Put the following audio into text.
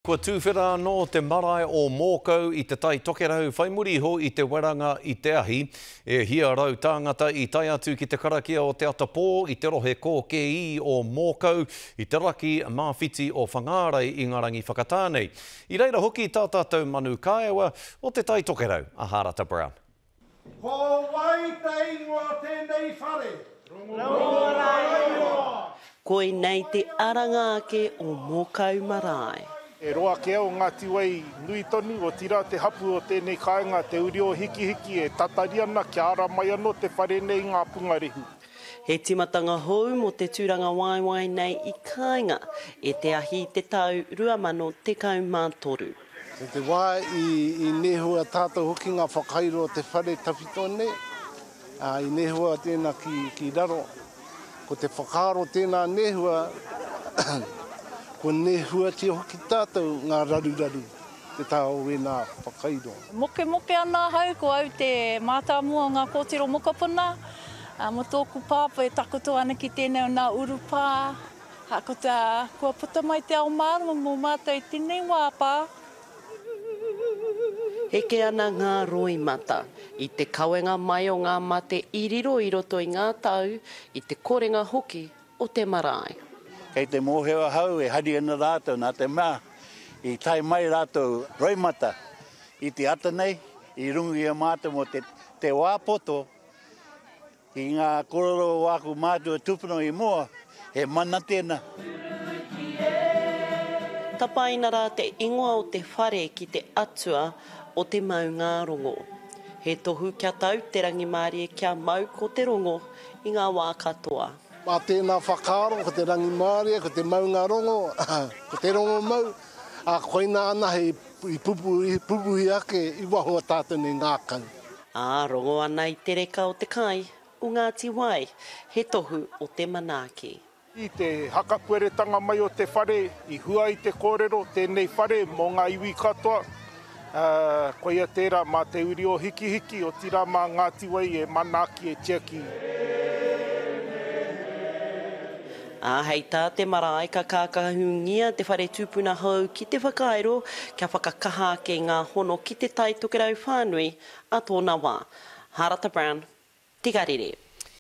Kua tūwhera anō te marae o Mōkau i Te Tai Tokerau whai muri iho i te weranga i te ahi. E hia tāngata i tae atu ki te karakia o te atapō i te rohe kōkēī o Mōkau i te raki mā-whiti o Whangārei i ngā rangi whakatā nei. I reira hoki tā tātou manu kāewa o Te Tai Tokerau, a Hārata Brown. Ko wai te ingoa o tēnei whare? Rongo-rairoa. Koinei te aranga ake o Mōkau Marae. E roa kē o Ngāti Wai nui tonu, otirā te hapu o tēnei kāinga, Te Uri o Hikihiki, e tatari ana kia ara mai anō te whare nei i ngā pungarehu. He timatanga hou mō te tūrangawaewae nei i kāinga e te ahi i te tau 2013. I te wā i nehua tātou hoki ngā whakairo o te whare tawhito nei, ā, i nehua tēnā ki raro. Ko te whakaaro tēnā nehua, kua nehuatia hoki tātou ngā raruraru te taha o wēnā whakairo. Mokemoke ana ahau, ko au te mātāmua o ngā kōtiro mokopuna, mō tōku pāpā e takoto ana ki tēnei o nā urupā. Ha, ko tā, kua puta mai te ao mārama mō mātou i tēnei wā, pā. Heke ana ngā roimata i te kawenga mai o ngā mate i riro i roto i ngā tau, i te korenga hoki o te marae. Kei te mōhio ahau e hari ana rātou nā te mea i tae mai rātou roimata i te ata nei i runga i a mātou mō te wā poto I ngā korero o āku mātua tūpuna i mua, he mana tēnā. Tapaina rā te ingoa o te whare ki te atua o te maungārongo. He tohu kia tau te rangimārie kia mau ko te rongo i ngā wā katoa. Mā tēnā whakaaro, ko te rangimārie, ko te maungārongo, ko te rongomau, ā, koinā anahe i pupuhi ake i waho o tātou nei ngākau. Ā, rongo ana i te reka o te kai o Ngāti Wai, he tohu o te manaaki. I te hakapueretanga mai o te whare, i hua i te kōrero, tēnei whare mō ngā iwi katoa, ā, koia tērā mā te uri o Hikihiki, otirā mā Ngāti Wai e manaaki, e tiaki. Ā, hei tā te marae ka kākahungia te whare tūpuna hou ki te whakairo kia whakakaha ake i ngā hono ki Te Tai Tokerau whānui ā tōna wā. Hārata Brown, Te Karere.